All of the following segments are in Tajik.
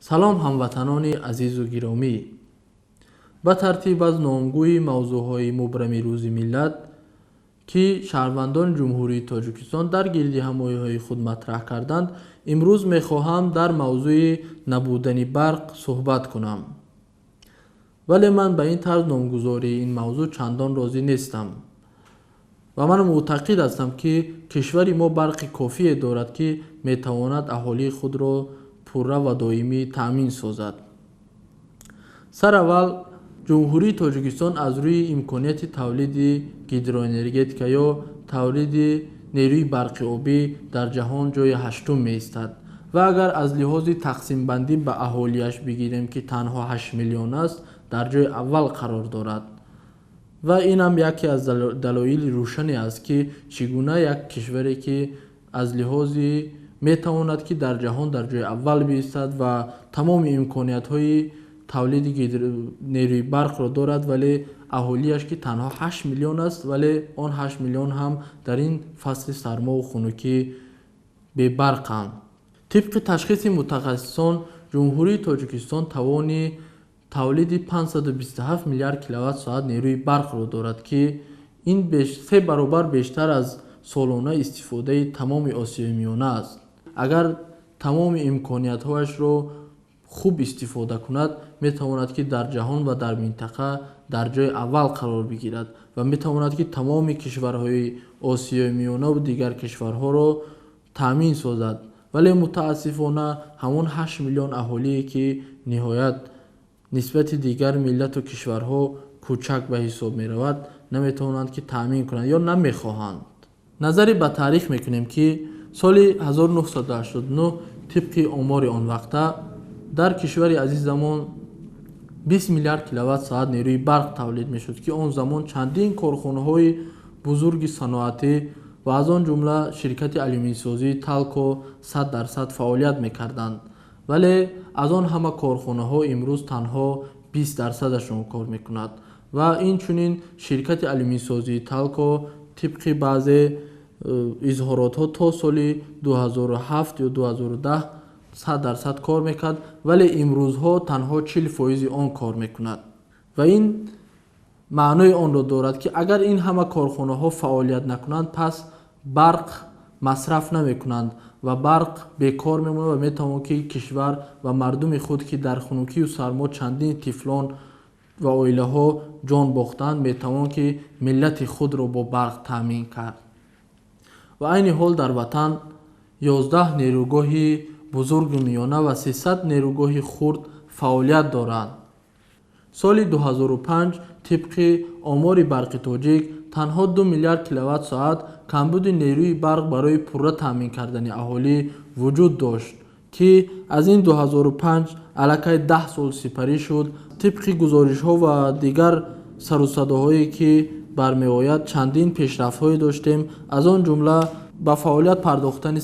Салом, ҳамватанони азизу гиромӣ! Ба тартиб аз номгӯи мавзӯъҳои мубрами Рӯзи миллат, ки шаҳрвандони Ҷумҳурии Тоҷикистон дар гирдиҳамоиҳои худ матраҳ карданд, имрӯз мехоҳам дар мавзӯи набудани барқ суҳбат кунам. Вале ман ба ин тарз номгузории ин мавзӯъ чандон розӣ нестам ва ман мӯътақид ҳастам, ки кишвари мо барқи кофие дорад, ки метавонад аҳолии худро пурра ва доимӣ таъмин созад. Сараввал, Ҷумҳурии Тоҷикистон аз рӯи имконияти тавлиди гидроэнергетика ё тавлиди нерӯи барқи обӣ дар ҷаҳон ҷойи ҳаштум меистад ва агар аз лиҳози тақсимбандӣ ба аҳолиаш бигирем, ки танҳо 8 миллион аст, дар ҷойи аввал қарор дорад. Ва инам яке аз далоили рӯшане аст, ки чӣ гуна як кишваре, ки аз лиҳози метавонад, ки дар ҷаҳон дар ҷойи аввал биистад ва тамоми имкониятҳои тавлиди нерӯи барқро дорад, вале аҳолиаш, ки танҳо 8 миллион аст, вале он 8 миллион ҳам дар ин фасли сармову хунукӣ бебарқанд. Тибқи ташхиси мутахассисон, Ҷумҳурии Тоҷикистон тавони тавлиди 527 миллиард киловатт-соат нерӯи барқро дорад, ки ин се баробар бештар аз солона истифодаи тамоми Осиёи Миёна аст. Агар тамоми имкониятҳояшро хуб истифода кунад, метавонад, ки дар ҷаҳон ва дар минтақа дар ҷойи аввал қарор бигирад ва метавонад, ки тамоми кишварҳои Осиёи Миёна ва дигар кишварҳоро таъмин созад. Вале мутаассифона ҳамон 8 миллион аҳолие, ки ниҳоят нисбати дигар миллату кишварҳо кӯчак ба ҳисоб меравад, наметавонанд, ки таъмин кунанд ё намехоҳанд. Назаре ба таърих мекунем, ки соли 1989 тибқи омори он вақта дар кишвари азизамон 20 миллиард киловатт-соат нерӯи барқ тавлид мешуд, ки он замон чандин корхонаҳои бузурги саноатӣ ва аз он ҷумла ширкати алюминсозии Талко 100% фаъолият мекарданд. Вале аз он ҳама корхонаҳо имрӯз танҳо 20%-ашон кор мекунад ва инчунин ширкати алюминсозии Талко тибқи баъзе изҳоротҳо то соли 2007 ё 2010 100% кор мекард, вале имрӯзҳо танҳо 40% он кор мекунад. Ва ин маънои онро дорад, ки агар ин ҳама корхонаҳо фаъолият накунанд, пас барқ масраф намекунанд ва барқ бекор мемонад ва метавон, ки кишвар ва мардуми худ, ки дар хунукию сармо чандин тифлон ва оилаҳо ҷон бохтанд, метавон, ки миллати худро бо барқ таъмин кард. Ва айни ҳол дар ватан 11 нерӯгоҳи бузургу миёна ва 300 нерӯгоҳи хурд фаъолият доранд. Соли 2005 тибқи омори Барқи Тоҷик танҳо 2 миллиард киловатт-соат камбуди нерӯи барқ барои пурра таъмин кардани аҳолӣ вуҷуд дошт, ки аз ин 2005 аллакай 10 сол сипарӣ шуд. Тибқи гузоришҳо ва дигар сарусадоҳое, ки бармеояд, чандин пешрафтҳое доштем, аз он ҷумла ба фаъолият пардохтани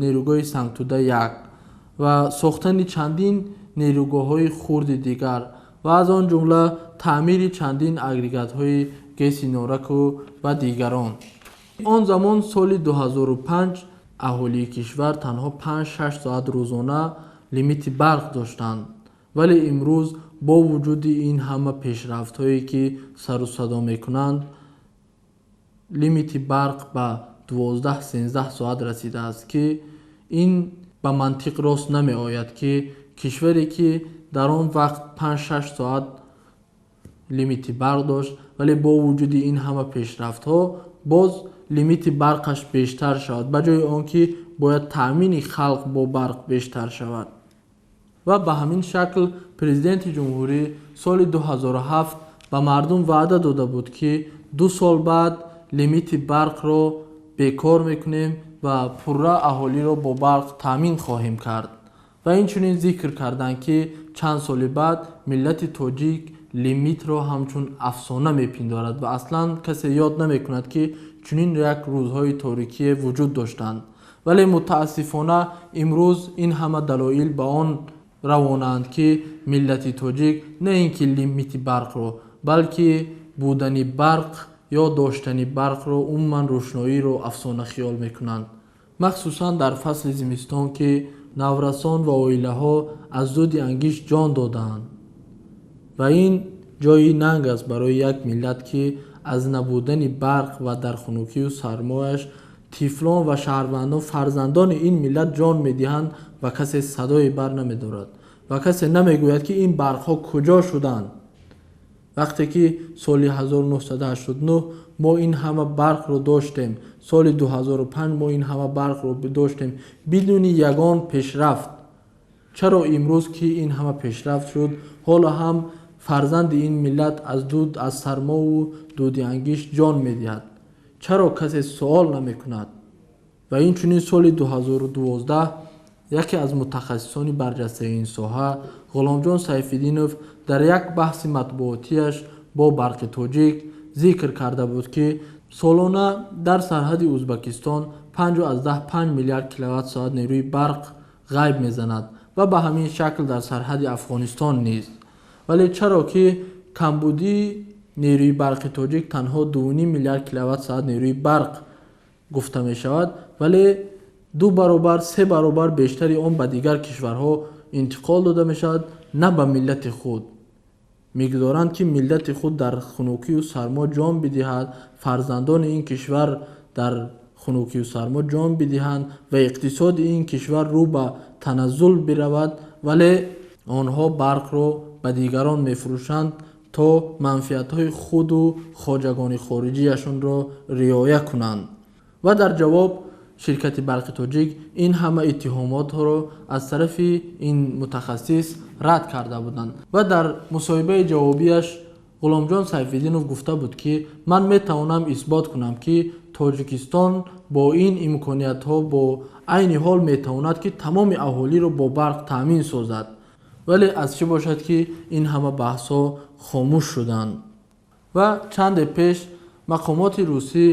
нерӯгоҳи Сангтуда 1 ва сохтани чандин нерӯгоҳҳои хурди дигар ва аз он ҷумла таъмири чандин агрегатҳои ГЭСи Нораку ва дигарон. Он замон, соли 2005, аҳолии кишвар танҳо 5-6 соат рӯзона лимити барқ доштанд, вале имрӯз бо вуҷуди ин ҳама пешрафтҳое, ки сарусадо мекунанд, лимити барқ ба 12-13 соат расидааст, ки ин ба мантиқ рост намеояд, ки кишваре, ки дар он вақт 5-6 соат лимити барқ дошт, вале бо вуҷуди ин ҳама пешрафтҳо боз лимити барқаш бештар шавад, ба ҷои он ки бояд таъмини халқ бо барқ бештар шавад. Ва ба ҳамин шакл президенти ҷумҳурӣ соли 2007 ба мардум ваъда дода буд, ки 2 сол баъд лимити барқро бекор мекунем ва пурра аҳолиро бо барқ таъмин хоҳем кард. Ва инчунин зикр карданд, ки чанд соли баъд миллати тоҷик лимитро ҳамчун афсона мепиндорад ва аслан касе ёд намекунад, ки чунин як рӯзҳои торикие вуҷуд доштанд. Вале мутаассифона имрӯз ин ҳама далоил ба он равонаанд, ки миллати тоҷик на ин ки лимити барқро, балки будани барқ ё доштани барқро, умуман рӯшноиро афсона хиёл мекунанд, махсусан дар фасли зимистон, ки Наврасон ва оилаҳо аз дуди ангишт ҷон додаанд. Ва ин ҷои нанг аст барои як миллат, ки аз набудани барқ ва дар хунукию сармояш тифлон ва шаҳрвандон, фарзандони ин миллат ҷон медиҳанд ва касе садое бар намедорад ва касе намегӯяд, ки ин барқҳо куҷо шуданд. Вақте ки соли 1989 мо ин ҳама барқро доштем, соли 2005 мо ин ҳама барқро доштем бидуни ягон пешрафт. Чаро имрӯз ки ин ҳама пешрафт шуд, ҳоло ҳам фарзанди ин миллат аз дуд, аз сармову дуди ангишт ҷон медиҳад? Чаро касе суол намекунад? Ва инчунин соли 2012 яке аз мутахассисони барҷастаи ин соҳа Ғуломҷон Сайфиддинов дар як баҳси матбуотиаш бо Барқи Тоҷик зикр карда буд, ки солона дар сарҳади Узбакистон 5,5 миллиард киловатт-соат нерӯи барқ ғайб мезанад ва ба ҳамин шакл дар сарҳади Афғонистон низ. Вале чаро ки камбудии нерӯи барқи тоҷик танҳо 2,5 миллиард киловатт-соат нерӯи барқ гуфта мешавад, вале 2 баробар, 3 баробар бештари он ба дигар кишварҳо интиқол дода мешавад, на ба миллати худ. Мегузоранд, ки миллати худ дар хунукию сармо ҷон бидиҳад, фарзандони ин кишвар дар хунукию сармо ҷон бидиҳанд ва иқтисоди ин кишвар рӯ ба таназзул биравад, вале онҳо барқро ба дигарон мефурӯшанд то манфиатҳои худу хоҷагони хориҷиашонро риоя кунанд. Ва дар ҷавоб ширкати Барқи Тоҷик ин ҳама иттиҳомотро аз тарафи ин мутахассис рад карда буданд. Ва дар мусоҳибаи ҷавобияш Ғуломҷон Сайфиддинов гуфта буд, ки ман метавонам исбот кунам, ки Тоҷикистон бо ин имкониятҳо бо айни ҳол метавонад, ки тамоми аҳолиро бо барқ таъмин созад. Вале аз чӣ бошад, ки ин ҳама баҳсҳо хомӯш шуданд? Ва чанде пеш мақомоти русӣ,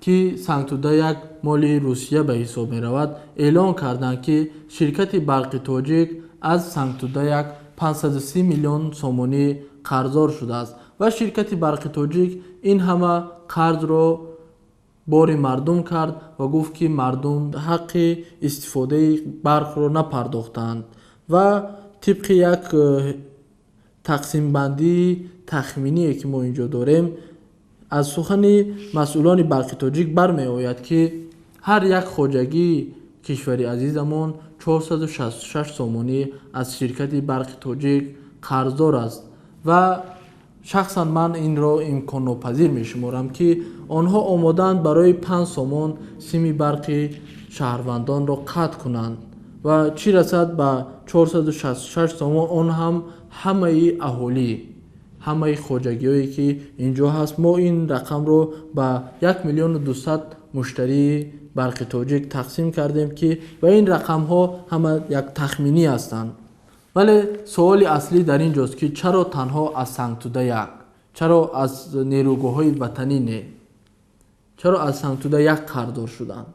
ки Сангтуда 1 моли Русия ба ҳисоб меравад, эълон карданд, ки ширкати Барқи Тоҷик аз Сангтуда 1 530 миллион сомонӣ қарздор шудааст ва ширкати Барқи Тоҷик ин ҳама қарзро бори мардум кард ва гуфт, ки мардум ҳаққи истифодаи барқро напардохтанд ва тибқи як тақсимбандии тахминие, ки мо инҷо дорем, аз сухани масъулони Барқи Тоҷик бармеояд, ки ҳар як хоҷагии кишвари азизамон 466 сомонӣ аз ширкати Барқи Тоҷик қарздор аст. Ва шахсан ман инро имконнопазир мешуморам, ки онҳо омодаанд барои 5 сомон сими барқи шаҳрвандонро қатъ кунанд ва чӣ расад ба 466 сомон, он ҳам ҳамаи аҳолӣ, ҳамаи хоҷагиҳое, ки инҷо ҳаст. Мо ин рақамро ба як миллиону дусад муштарии Барқи Тоҷик тақсим кардем, ки ва ин рақамҳо ҳама як тахминӣ ҳастанд. Вале суоли аслӣ дар ин ҷост, ки чаро танҳо аз Сангтуда 1, чаро аз нерӯгоҳҳои ватанӣ не, чаро аз Сангтуда 1 қарздор шуданд?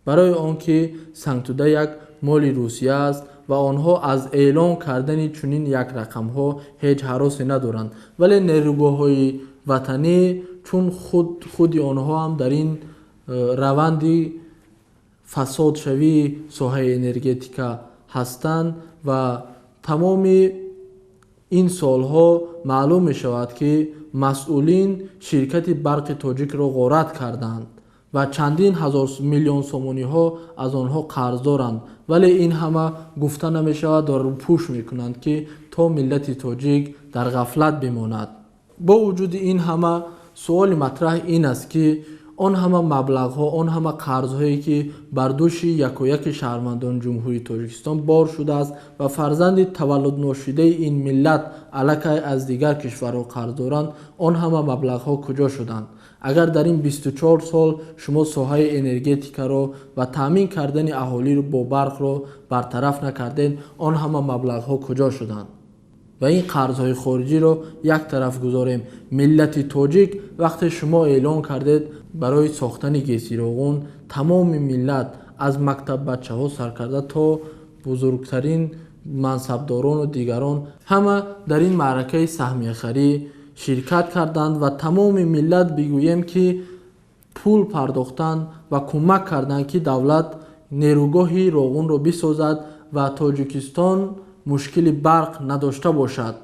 Барои он ки Сангтуда 1 моли Русия аст ва онҳо аз эълон кардани чунин як рақамҳо ҳеҷ ҳаросе надоранд. Вале нерӯгоҳҳои ватанӣ, чун худи онҳо ҳам дар ин раванди фасодшавии соҳаи энергетика ҳастанд ва тамоми ин солҳо маълум мешавад, ки масъулин ширкати Барқи Тоҷикро ғорат карданд ва чандин ҳазор миллион сомониҳо аз онҳо қарздоранд. Вале ин ҳама гуфта намешавад ва рӯпӯш мекунанд, ки то миллати тоҷик дар ғафлат бимонад. Бо вуҷуди ин ҳама суоли матраҳ ин аст, ки он ҳама маблағҳо, он ҳама қарзҳое, ки бар дӯши якояки шаҳрвандони Ҷумҳурии Тоҷикистон бор шудааст ва фарзанди таваллудношидаи ин миллат аллакай аз дигар кишварҳо қарз доранд, он ҳама маблағҳо куҷо шуданд? Агар дар ин 24 сол шумо соҳаи энергетикаро ва таъмин кардани аҳолиро бо барқро бартараф накардед, он ҳама маблағҳо куҷо шуданд? Ва ин қарзҳои хориҷиро як тараф гузорем. Миллати тоҷик вақте шумо эълон кардед барои сохтани ГЭСи Роғун, тамоми миллат аз мактаббачаҳо сар карда то бузургтарин мансабдорону дигарон ҳама дар ин маъракаи саҳмияхарӣ ширкат карданд ва тамоми миллат бигӯем, ки пул пардохтанд ва кӯмак карданд, ки давлат нерӯгоҳи Роғунро бисозад ва Тоҷикистон мушкили барқ надошта бошад.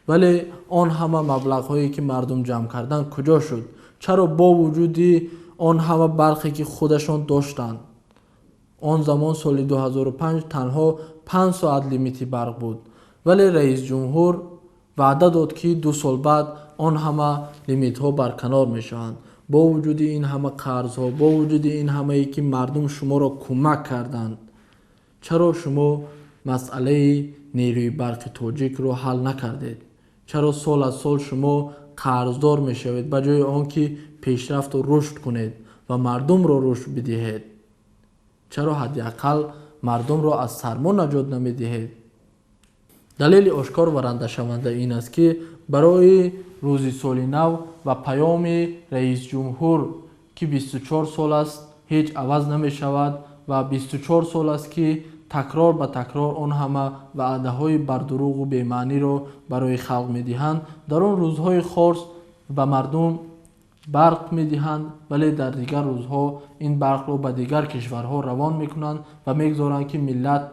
Вале он ҳама маблағҳое ки мардум ҷамъ карданд куҷо шуд? Чаро бо вуҷуди он ҳама барқе ки худашон доштанд? Он замон соли 2005 танҳо 5 соат лимити барқ буд, вале раисҷумҳур ваъда дод, ки 2 сол баъд он ҳама лимитҳо барканор мешаванд. Бо вуҷуди ин ҳама қарзҳо, бо вуҷуди ин ҳамае ки мардум шуморо кӯмак карданд, чаро шумо масъалаи нерӯи барқи тоҷикро ҳал накардед? Чаро сол аз сол шумо қарздор мешавед ба ҷои он ки пешрафту рушд кунед ва мардумро рушд бидиҳед? Чаро ҳадди ақал мардумро аз сармо наҷот намедиҳед? Далели ошкор ва рандашаванда ин аст, ки барои рӯзи соли нав ва паёми раисҷумҳур, ки 24 сол аст ҳеҷ аваз намешавад ва 24 сол аст, ки такрор ба такрор он ҳама ваъдаҳои бардурӯғу бемаъниро барои халқ медиҳанд, дар он рӯзҳои хос ба мардум барқ медиҳанд, вале дар дигар рӯзҳо ин барқро ба дигар кишварҳо равон мекунанд ва мегузоранд, ки миллат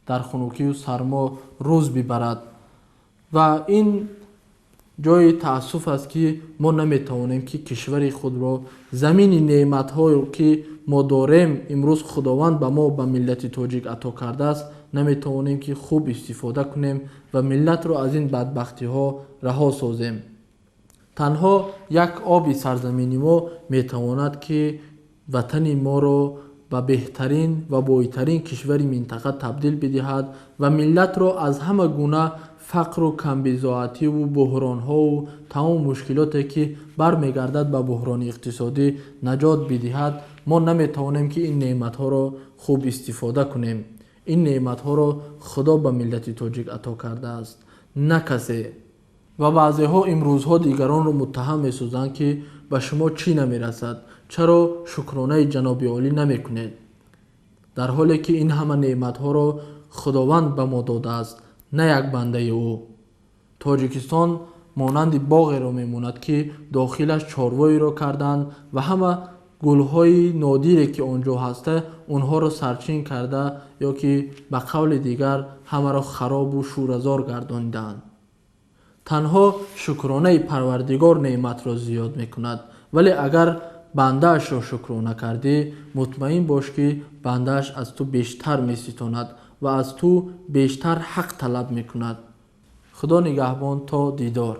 дар хунукию сармо рӯз бибарад. Ва ин ҷои таассуф аст, ки мо наметавонем, ки кишвари худро, замини неъматҳое ки мо дорем, имрӯз Худованд ба мо, ба миллати тоҷик ато кардааст, наметавонем, ки хуб истифода кунем ва миллатро аз ин бадбахтиҳо раҳо созем. Танҳо як оби сарзамини мо метавонад, ки ватани моро ба беҳтарин ва бойтарин кишвари минтақа табдил бидиҳад ва миллатро аз ҳама гуна фақру камбизоативу буҳронҳову тамом мушкилоте, ки бармегардад ба буҳрони иқтисодӣ, наҷот бидиҳад. Мо наметавонем, ки ин неъматҳоро хуб истифода кунем. Ин неъматҳоро Худо ба миллати тоҷик ато кардааст, на касе. Ва баъзеҳо имрӯзҳо дигаронро муттаҳам месозанд, ки ба шумо чӣ намерасад, чаро шукронаи ҷаноби олӣ намекунед, дар ҳоле ки ин ҳама неъматҳоро Худованд ба мо додааст, на як бандаи ӯ. Тоҷикистон монанди боғеро мемонад, ки дохилаш чорвоеро карданд ва ҳама гулҳои нодире, ки он ҷо ҳаста, онҳоро сарчин карда ё ки ба қавли дигар ҳамаро харобу шӯразор гардонидаанд. Танҳо шукронаи Парвардигор неъматро зиёд мекунад, вале агар бандаашро шукрона кардӣ, мутмаин бош, ки бандааш аз ту бештар меситонад ва аз ту бештар ҳақ талаб мекунад. Худо нигаҳбон, то дидор.